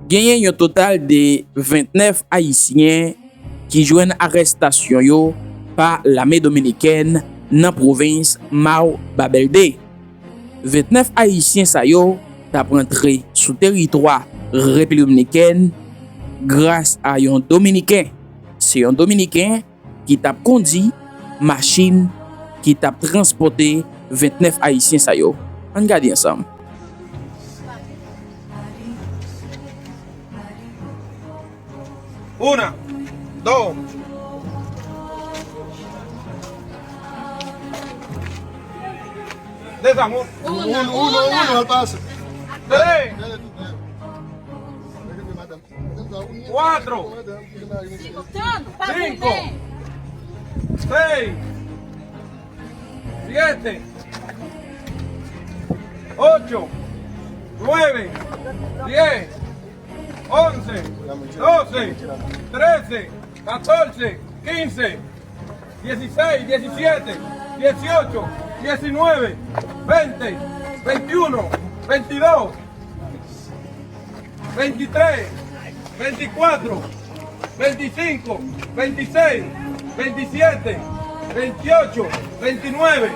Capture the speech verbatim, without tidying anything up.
Genyen yon total de vennèf Ayisyen ki jwenn arèstasyon yo pa lame dominikèn nan pwovens Mau Babelde. Vennèf Ayisyen sa yo t ap rantre sou teritwa Repiblik Dominikèn gras a yon Dominiken. Se yon Dominiken ki t ap kondi machin ki t ap transpòte vennèf Ayisyen sa yo. Ann gade ansanm. Una, dos. Dezamo. Uno, uno, uno, al pase. Tres. Cuatro. Cinco. Seis. Siete. Ocho. Nueve. Diez. Once. Doce. Trece. Catorce. Quince. Dieciséis. Diecisiete. Dieciocho. Diecinueve. Veinte. Veintiuno. Veintidós. Veintitrés. Veinticuatro. Veinticinco. Veintiséis. Veintisiete. Veintiocho. Veintinueve.